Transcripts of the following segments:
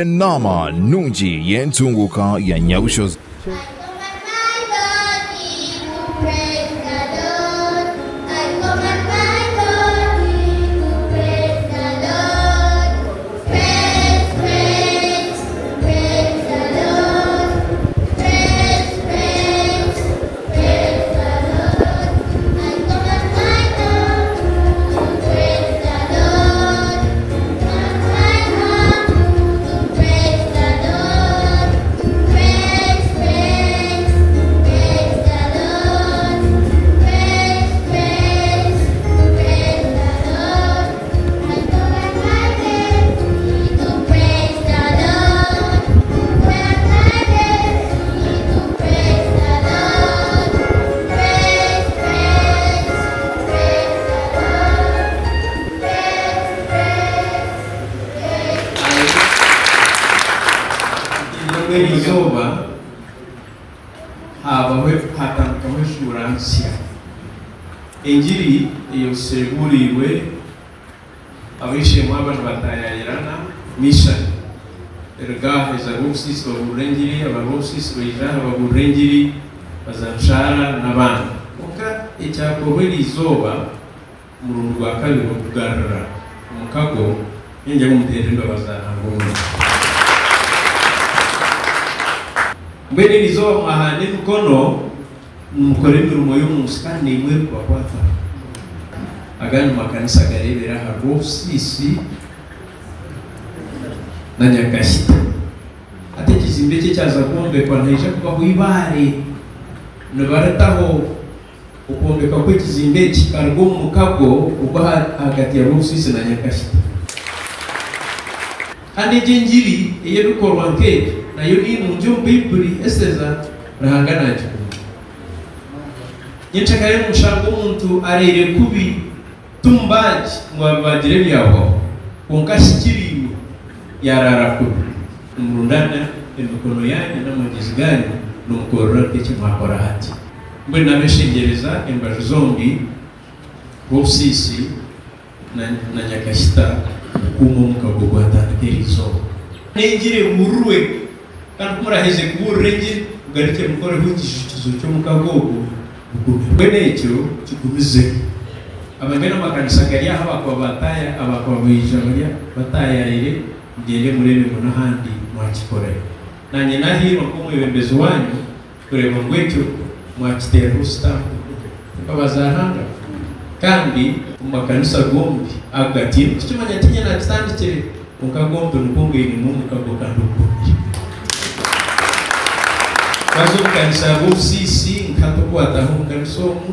Enaama nungi y'entunguuka ya Nyabushozi. Eri izooba haabaho haatandikaho eshuura nsya. Engiri eyoseebuuriirwe ab'eishe-emwe aba nibataayaayirana mishani. Eruga aha eza Rwobusisi babuurira engiri, aba Rwobusisi baija aha babuurira engiri, baza Nshaara n'abandi. Kwonka ekyakorwa eri izooba omurundi gwa kabiri okugarura omukago ningira ngu muteerere embabazi za Ruhanga omu ngaro. Mbwenu eri izooba mwahaana emikono nimukora emirimo y'omu nsi kandi naimwe erikubakwataho. Agandi makanisa gareebera aha Rwobusisi na Nyakahita. Hati ekizimbe eki ekyaza kwombekwa nihaija kubaho eibaare nibaritaho okwombekwa kw'ekizimbe eki kikaruga omu mukago ogw'ahagati ya Rwobusisi na Nyakahita. Kandi egi engiri ey'ebikorwa nk'ebyo nayo ni nungi omu Baiburi eseza Ruhanga nagikunda. Nyencakare nimushanga omuntu areire kubi Tumubaagi ngu abibaagire byahwaho, kwonka ahikiriirwe yaaraara kubi. Nimurundana emikono yaanyu n'amagyezi gaanyu nimukorera nk'eki mwakora hati. Mbwenu nabeshengyereza embaju zombi, Rwobusisi na Nyakahita kukuuma omukago gwatandika eri izooba. N'engiri ebuurirwe, kandi ku muraheze kubuurira engiri, mugarukye mukoreho ekiijukizo ky'omukago ogwo gugume. Mbwenu ekyo kigumizeho. Abamwe n'amakanisa gari aha abakuba bataya abakuba baija barya bataayaayire mugyende mureebe ngu n'ahandi mwakikorayo. Naanye naahiirwa nk'omwebembezi waanyu kureeba ngu ekyo mwakiteeraho sitampu embabazi za Ruhanga. Kandi omu makanisa gombi aga tindikukimanya tiinye naakitandikire kwonka gombi nigwo ngainemu omukago kandi ogugumire. Waaza omu kanisa ya Rwobusisi nka hati oku waataaha omu kanisa omu,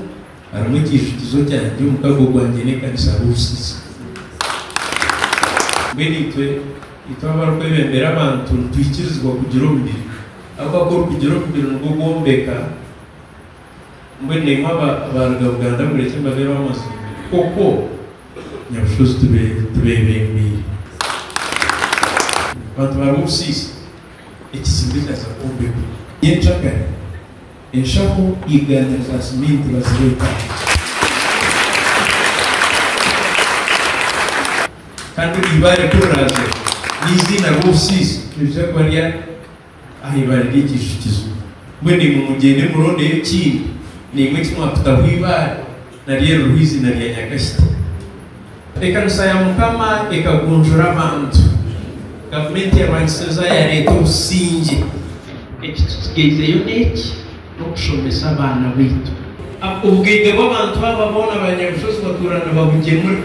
Harimu ekiijukizo kyangye, omukago gwangye n'ekanisa Rwobusisi. Mbwenu itwe, itwe abarikwebembera abantu nitwikirizibwa kugira omubiri, ahabw'okuba ku orikugira omubiri nigwo gwombeka. Mbwenu naimwe aba abaruga Buganda murekye mbabeere ow'amazima, kwokwo Nyabushozi tube tubebembeire. Abantu ba Rwobusisi, ekizimbe kyaza kwombekwa nyencakare. Enshaho igana za siminti bazireeta. Kandi eibaare ku riraaze n'eiziina Rwobusisi nirija kuba riri aha ibaare ry'ekiijukizo. Mbwenu imwe mugyende murondeyo ekindi, naimwe eki mwakutaho eibaare naryo eririho eiziina rya Nyakahita. Ekanisa ya Mukama ekagunjura abantu. Gavumenti yarwanisiriza yareeta obusingye. Eki tutsigaizeyo n'eki, n'okushomesa abaana baitu. Obugaiga bw'abantu aba boona ba Nyabushozi batuura nibabugyemura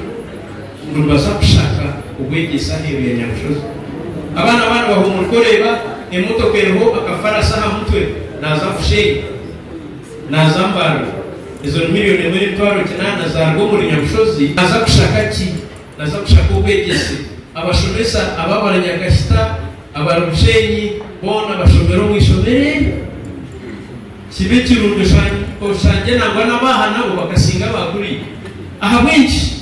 ngu nibaza kushaka obwegyese aheeru ya Nyabushozi. Abaana baanu bahuumurika oreeba emotoka eriho akafarasi aha mutwe naaza Bushenyi, naaza Mbarara. Ezo ni miriyoni emwe n'emitwaro kinaana zaaruga omuri Nyabushozi. Naaza kushaka ki? Naaza kushaka obwegyese. Abashomesa aba abari Nyakahita, abari Bushenyi boona bashomere omu ishomero eryo. Kibe ekirungi oshangye nangwa n'abaaha nabo bakasinga aba kuriya. Ahabw'enki?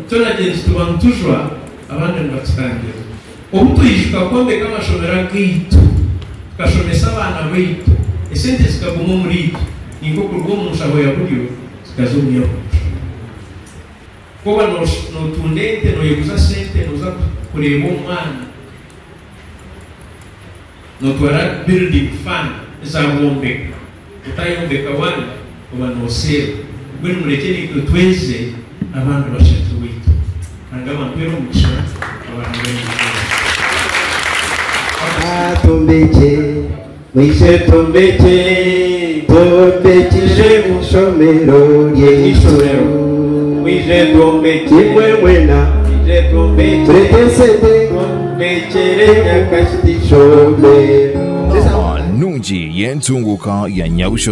Twena gye nituba nitujwa, abandi nibatutangira. Obu twijuka kwombeka amashomero agaitu, tukashomesa abaana baitu, esente zikaguma omuriitwe, ni nk'okuruga omu nshaho ya buryo zikaza omu ya bumosho. Ku oba nootunda ente nooyeguza sente nooza kureeba omwana. Nootwara building fund eza bwombeka, otayombeka wanu oba nooseeba. Mbwenu murekye naitwe tweze abandi bashagye owaitu. Ruhanga abampere omugisha abantu b'enyikora. Tombekye, mwije tombekye, tombekye mwishomero ryaitu. Mwije twombekye, Imwe mwena, mwije twombekye, turete esente, twombekyere Nyakashiti ishomero. Nungi y'entunguka ya Nyabushozi.